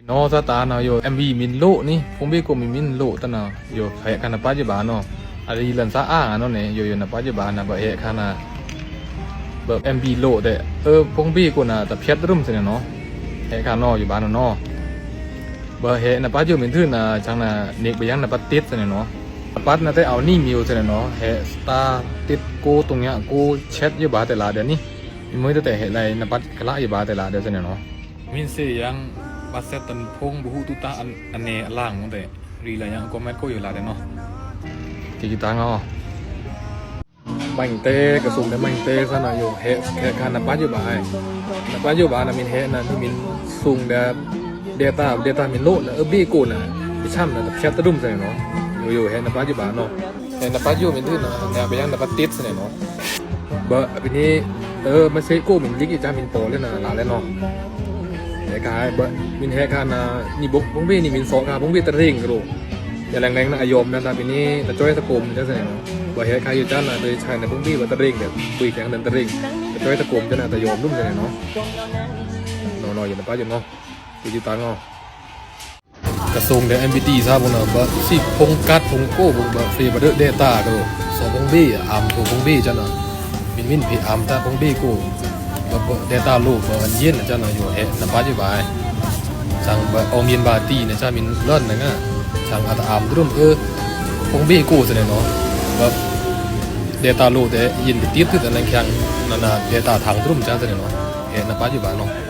ເນາະ ສະຕາເນາະ ໂຍ ເອັມບີມິນໂລະນີ້ ພົງເບໂກມິນມິນໂລະຕະນາ ໂຍ ແຮກຄານາປາດຢູ່ບາເນາະ ອາລີລັນຊາອາເນາະເນ ໂຍ ໂຍນາປາດຢູ່ບານະ ບະແຮກຄານາ ບະເອັມບີໂລະແຕ່ ເອີ ພົງເບໂກນາຕະພຽດລຸມຊະເນາະ ແຮກຄານອຢູ່ບານເນາະ ບະແຮກນາປາດຢູ່ມິນທຶນາ ຊາງນາ ເນັກບະຍັງນາປາດຕິດຊະເນາະ ນາປາດນາແຕ່ເອົານີ້ມິວຊະເນາະ ແຮກສະຕາຕິດໂກຕຸງຍະໂກແຊັດຢູ່ບາແຕ່ລະດຽວນີ້ ມີມື້ແຕ່ແຮກໄລນາປາດຄະລະຢູ່ບາແຕ່ລະດຽວຊະເນາະ. Min se yang paset tan phong buhu tuta an ane alang te ri la yang ko met ko yo la de no. Ti kita ngo. Bang te ka sung de bang te sana yo he he ka na pa yo ba ai. Na pa yo ba na min he na min sung de data data min lo na bi ko na. Bi cham na ta chat ta dum sa no. Yo yo he na pa yo ba no. ແຮນນະປາຢູ່ມິນຖືນະ ແນວໄປຍັງນະປາຕິດຊະແນ່ເນາະ ເບາະ ປີນີ້ ເອີ ມາເຊໂກມິນລິກອີຈາມິນໂປເລີຍນະ ລາວແລ້ວເນາະ ແຮກາ ເບາະ ມິນແຮການະ ນີບົກ ບົງເບ ນີມິນຊອກາ ບົງເບຕະເຣງໂລ ຢ່າແລງແລງນະ ອາຍອມນະ ຕາປີນີ້ ຕະຈ້ອຍຕະກົມ ຈັ່ງຊັ້ນເນາະ ເບາະ ແຮກາຢູ່ຈ້ານະ ໂດຍໃຊ້ນະ ບົງເບ ຕະເຣງ ແບບ ຄຸຍແຂ່ງເດີນຕະເຣງ ຕະຈ້ອຍຕະກົມ ຈັ່ງນະ ຕະຍອມລຸ້ມຈັ່ງເນາະ ເນາະ ເນາະ ຢູ່ນະປາຢູ່ເນາະ ຢູ່ຕາງເນາະ. ກະຊົງແດ່ ເອັມບີທີ ຊາວພຸ້ນນະ ບະຊິພົງກັດ ພົງໂກ້ ບະເຟບະເດີແດຕາໂກ ສອງພົງເບ ອຳໂກພົງເບຈັ່ງນະ ມິນມິນເພອຳຕາພົງເບໂກ ບະເບແດຕາໂລ ບະອັນເຢັນຈັ່ງນະ ຢູ່ແຮນະປາຢູ່ບາຍ ສັງບະອອງເຢັນບາຕີນະຈາມິນເລີນນະງາ ສັງອາຕາອຳດຣູມເອີ ພົງເບໂກຊັ້ນເນາະ ບະແດຕາໂລແຕ່ເຢັນໄປຕິດຄືອັນນັ້ນແຂ່ງນະນະ ແດຕາທາງດຣູມຈັ່ງຊັ້ນເນາະ ແຮນະປາຢູ່ບາເນາະ.